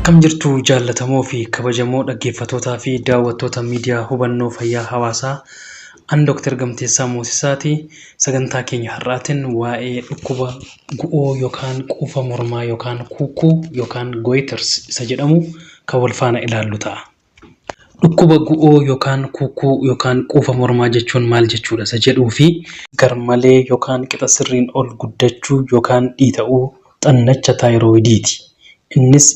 Akkam jirtu jaallatamoo fi kabajamoo dhaggeeffattootaa fi daawwattoota miidiyaa hubannoo fayyaa hawaasaa. An Dooktar Gamteessaa Moosisaati. Sagantaa keenya har'aatiin waa'ee dhukkuba gu'oo yookaan quufa mormaa yookaan kuukuu yookaan goiters isa jedhamu kan wal faana ilaallu ta'a. Dhukkuba gu'oo yookaan kuukuu yookaan quufa mormaa jechuun maal jechuudha isa jedhuu fi garmalee yookaan qixa sirriin ol guddachuu yookaan dhiita'uu xannacha taayirooyidiiti. Innis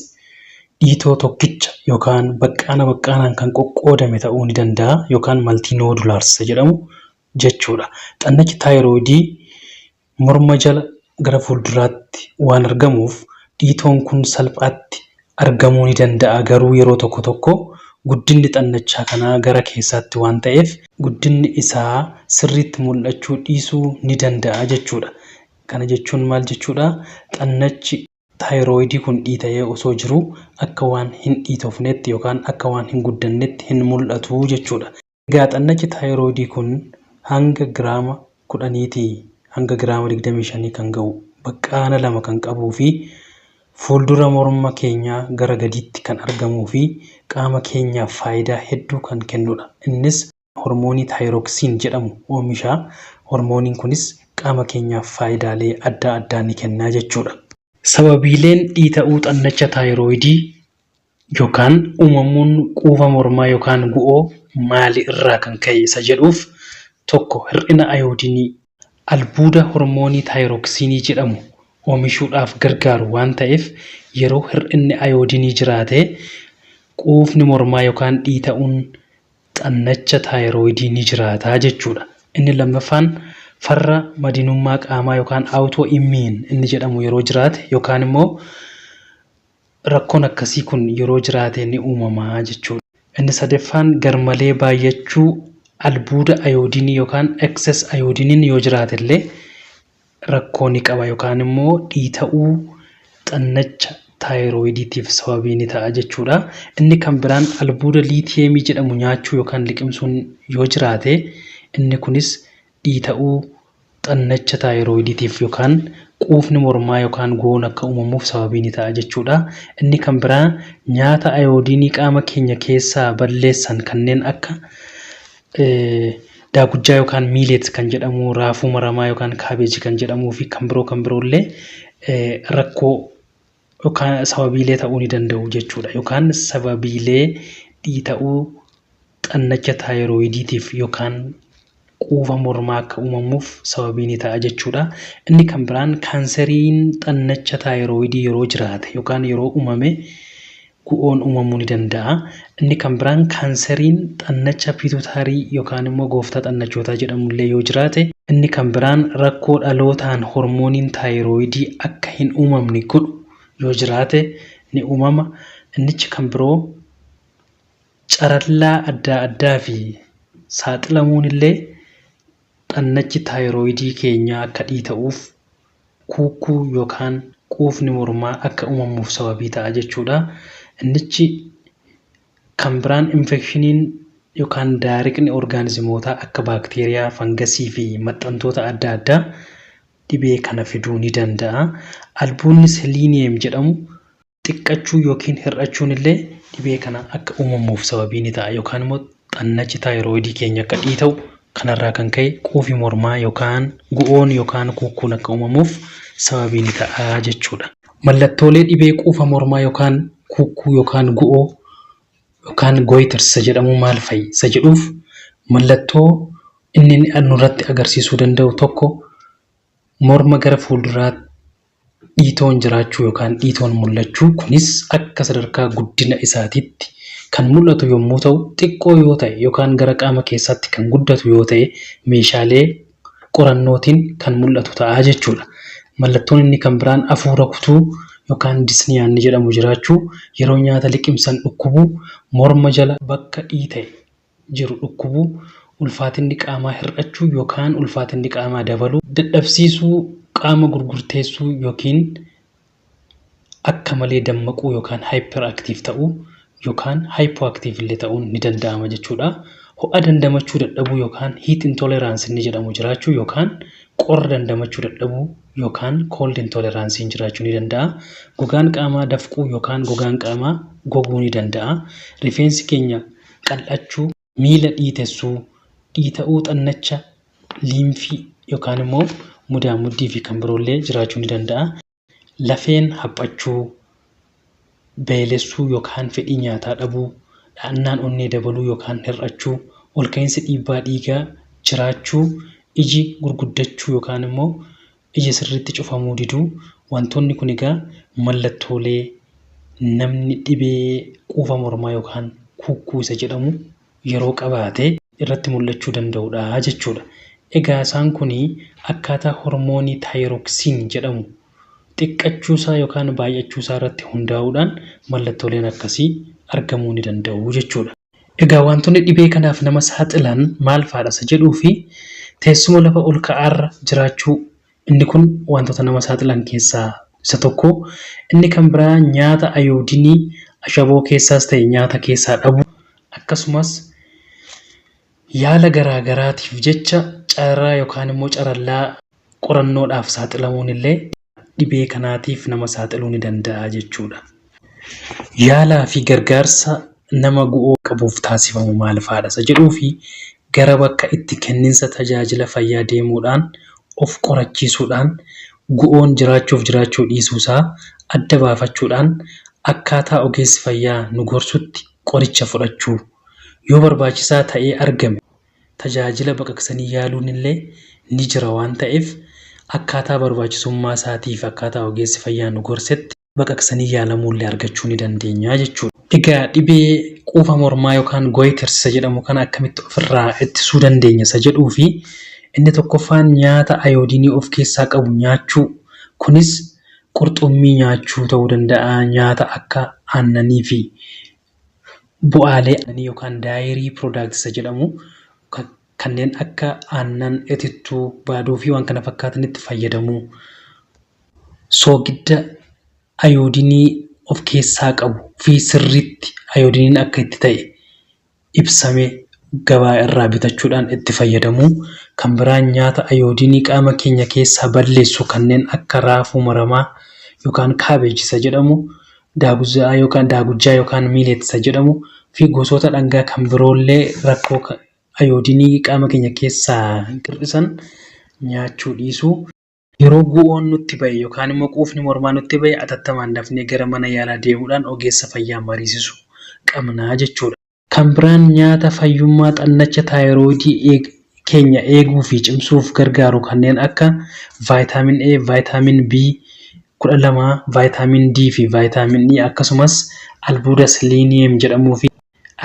dhiitoo tokkicha yookaan baqqaana baqqaanaan kan qoqqoodame ta'uu ni danda'a yookaan multinodulars jedhamu jechuudha. Xannachi taayirooyidii morma jala gara fuulduraatti waan argamuuf dhiitoon kun salphaatti argamuu ni danda'a, garuu yeroo tokko tokko guddinni xannachaa kanaa gara keessaatti waan ta'eef guddinni isaa sirriitti mul'achuu dhiisuu ni danda'a jechuudha. Kana jechuun maal jechuudha? Xannachi taayirooyidii kun dhiita'ee osoo jiruu akka waan hin dhiitofnetti yookaan akka waan hin guddannetti hin mul'atu jechuudha. Egaa xannachi taayirooyidii kun hanga giraama 10tii hanga giraama 25 kan ga'u baqqaana lama kan qabuu fi fuuldura morma keenyaa gara gadiitti kan argamuu fi qaama keenyaaf faayidaa hedduu kan kennudha. Innis hormoonii taayiroksiin jedhamu oomisha. Hormooniin kunis qaama keenyaaf faayidaalee adda addaa ni kenna jechuudha. Sababiileen dhiita'uu xannacha taayirooyidii yookaan uumamuun quufa mormaa yookaan gu'oo maali irraa kan ka'e isa jedhuuf, tokko, hir'ina ayoodinii, albuuda hormoonii taayiroksiinii jedhamu oomishuudhaaf gargaaru waan ta'eef, yeroo hir'inni ayoodinii jiraate quufni mormaa yookaan dhiita'uun xannacha taayirooyidii ni jiraata jechuudha. Inni lammaffaan farra madinummaa qaamaa yookaan autoimmune inni jedhamu yeroo jiraate yookaan immoo rakkoon akkasii kun yeroo jiraate ni uumamaa jechuudha. Inni sadaffaan garmalee baay'achuu albuuda ayoodinii yookaan excess ayoodiniin yoo jiraate illee rakkoo ni qaba yookaan immoo dhiita'uu xannacha taayirooyidiitiif sababii ni ta'a jechuudha. Inni kan biraan albuuda liitiyeemii jedhamu nyaachuu yookaan liqimsuun yoo jiraate, inni kunis dhiita'uu xannacha taayirooyidiitiif yookaan quufni mormaa yookaan gu'oon akka uumamuuf sababii ni ta'a jechuudha. Inni kan biraa nyaata ayoodiinii qaama keenya keessaa balleessan kanneen akka daagujjaa yookaan millet kan jedhamu, raafuu maramaa yookaan cabbage kan jedhamuu fi kan biroo kan biroollee rakkoo yookaan sababiilee ta'uu ni danda'u jechuudha. Yookaan sababiilee dhiita'uu xannacha taayirooyidiitiif yookaan quufa mormaa akka uumamuuf sababii ni ta'a jechuudha. Inni kan biraan kaanseriin xannacha taayirooyidii yeroo jiraate yookaan yeroo uumame gu'oon uumamuu ni danda'a. Inni kan biraan kaanseriin xannacha pituitary yookaan immoo gooftaa xannachootaa jedhamullee yoo jiraate, inni kan biraan rakkoo dhalootaan hormooniin taayirooyidii akka hin uumamne godhu yoo jiraate ni uumama. Innichi kan biroo carallaa adda addaa fi saaxilamuun illee xannachi taayirooyidii keenyaa akka dhiita'uuf, kuukkuu yookaan quufni mormaa akka uumamuuf sababii ta'a jechuudha. Innichi kan biraan infekshiniin yookaan daariqni orgaanizimootaa akka baakteeriyaa, fangasii fi maxxantoota adda addaa dhibee kana fiduu ni danda'a. Albuunni seliiniyeem jedhamu xiqqachuu yookiin hir'achuun illee dhibee kana akka uumamuuf sababii ni ta'a, yookaan immoo xannachi taayirooyidii keenya akka dhiita'u, kanarraa kan ka'e quufi mormaa yookaan gu'oon yookaan kuukkuun akka uumamuuf sababii ni ta'a jechuudha. Mallattoolee dhibee quufa mormaa yookaan kuukkuu yookaan gu'oo yookaan goiters jedhamu maal fa'i isa jedhuuf, mallattoo inni nurratti agarsiisuu danda'u tokko, morma gara fuulduraatti dhiitoon jiraachuu yookaan dhiitoon mul'achuu. Kunis akka sadarkaa guddina isaatiitti kan mul'atu yommuu ta'u, xiqqoo yoo ta'e yookaan gara qaama keessaatti kan guddatu yoo ta'e meeshaalee qorannootiin kan mul'atu ta'a jechuudha. Mallattoon inni kan biraan hafuura kutuu yookaan dyspnea inni jedhamu jiraachuu, yeroo nyaata liqimsan dhukkubuu, morma jala bakka dhiita'e jiru dhukkubuu, ulfaatinni qaamaa hir'achuu yookaan ulfaatinni qaamaa dabaluu, dadhabsiisuu, qaama gurgurteessuu yookiin akka malee dammaquu yookaan hyperactive ta'uu yookaan hypoactive illee ta'uun ni danda'ama jechuudha. Ho'a dandamachuu dadhabuu yookaan heat intolerance inni jedhamu jiraachuu yookaan Qorra dandamachuu dadhabuu yookaan cold intolerance jiraachuu ni danda'a. Gogaan qaamaa dafquu yookaan gogaan qaamaa goguu ni danda'a. Rifeensi keenya qal'achuu, miila dhiitessuu, dhiita'uu xannacha liimfii yookaan immoo mudaamuddii fi kan biroollee jiraachuu ni danda'a. Lafeen haphachuu, beelessuu yookaan fedhii nyaataa dhabuu, dha'annaan onnee dabaluu yookaan hir'achuu, olka'iinsi dhiibbaa dhiigaa jiraachuu, iji gurguddachuu yookaan immoo iji sirriitti cufamuu diduu. Wantoonni kun egaa mallattoolee namni dhibee quufa mormaa yookaan kukkuu isa jedhamu yeroo qabaate irratti mul'achuu danda'udha jechuudha. Egaa isaan kun akkaataa hormoonii thyroxine jedhamu xiqqachuusaa yookaan baay'achuusaa irratti hundaa'uudhaan mallattooleen akkasii argamuu ni danda'u jechuudha. Egaa wantoonni dhibee kanaaf nama saaxilan maal fa'aadha isa jedhuu fi teessuma lafa ol ka'aarra jiraachuu, inni kun wantoota nama saaxilan keessaa isa tokko. Inni kan biraa nyaata ayoodinii ashaboo keessaas ta'e nyaata keessaa dhabuu, akkasumas yaala garaa garaatiif jecha cararaa yookaan immoo carallaa qorannoodhaaf saaxilamuun illee dhibee kanaatiif nama saaxiluu ni danda'a jechuudha. Yaalaa fi gargaarsa nama gu'oo qabuuf taasifamu maal fa'aadha isa jedhuu fi gara bakka itti kenninsa tajaajila fayyaa deemuudhaan of qorachiisuudhaan gu'oon jiraachuuf jiraachuu dhiisuusaa adda baafachuudhaan akkaataa ogeessi fayyaa nu gorsutti qoricha fudhachuu, yoo barbaachisaa ta'ee argame tajaajila baqaqsanii yaaluun illee ni jira waan ta'eef akkaataa barbaachisummaa isaatiif akkaataa ogeessi fayyaa nu gorsetti baqaqsanii yaalamuu illee argachuu ni dandeenya jechuudha. Egaa dhibee quufa mormaa yookaan goiters isa jedhamu kana akkamitti ofirraa ittisuu dandeenya isa jedhuu fi inni tokkoffaan nyaata ayoodiinii of keessaa qabu nyaachuu. Kunis qurxummii nyaachuu ta'uu danda'a, nyaata akka aannanii fi bu'aalee aannanii yookaan dairy products isa jedhamu kanneen akka aannan, itittuu, baaduu fi waan kana fakkaatanitti fayyadamuu. Soogidda ayoodinii of keessaa qabu fi sirriitti ayoodiniin akka itti ta'e ibsame gabaa irraa bitachuudhaan itti fayyadamuu. Kan biraan nyaata ayoodinii qaama keenya keessaa balleessu kanneen akka raafuu maramaa yookaan cabbage isa jedhamu, daaguzaa yookaan daagujjaa yookaan millet isa jedhamu fi gosoota dhangaa kan biroollee rakkoo ayoodinii qaama keenya keessaa hir'isan nyaachuu dhiisuu. Yeroo gu'oon nutti ba'e yookaan immoo quufni mormaa nutti ba'e atattamaan dafnee gara mana yaalaa deemuudhaan ogeessa fayyaa mariisisuu qabnaa jechuudha. Kan biraan nyaata fayyummaa xannacha taayiroodii keenya eeguu fi cimsuuf gargaaru kanneen akka vitamin A, vitamin B 12, vitamin D fi vitamin E, akkasumas albuuda selenium jedhamuu fi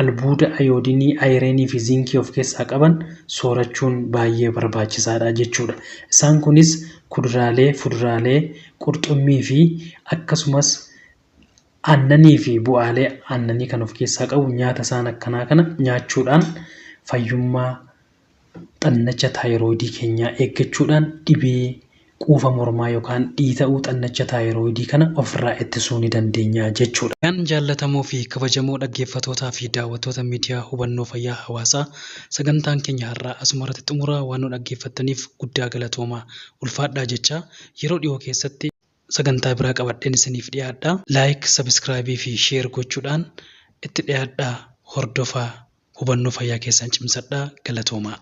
albuuda ayoodinii, ayirenii fi ziinkii of keessaa qaban soorachuun baay'ee barbaachisaadha jechuudha. Isaan kunis kuduraalee, fuduraalee, qurxummii fi akkasumas aannanii fi bu'aalee aannanii kan of keessaa qabu nyaata isaan akkanaa kana nyaachuudhaan fayyummaa xannacha taayiroodii keenyaa eeggachuudhaan dhibee quufa mormaa yookaan dhiita'uu xannacha taayiroodii kana ofirraa ittisuu ni dandeenya jechuudha. Kan jaallatamoo fi kabajamoo dhaggeeffatootaa fi daawwattoota miidiyaa hubannoo fayyaa hawaasaa, sagantaan keenya har'aa asuma irratti xumuraa. Waan nu dhaggeeffattaniif guddaa galatoomaa, ulfaadhaa jecha yeroo dhiyoo keessatti sagantaa biraa qabadheen isiniif dhiyaadha. Like, subscribe fi share gochuudhaan itti dhiyaadhaa, hordofaa, hubannoo fayyaa keessan cimsadhaa. Galatoomaa.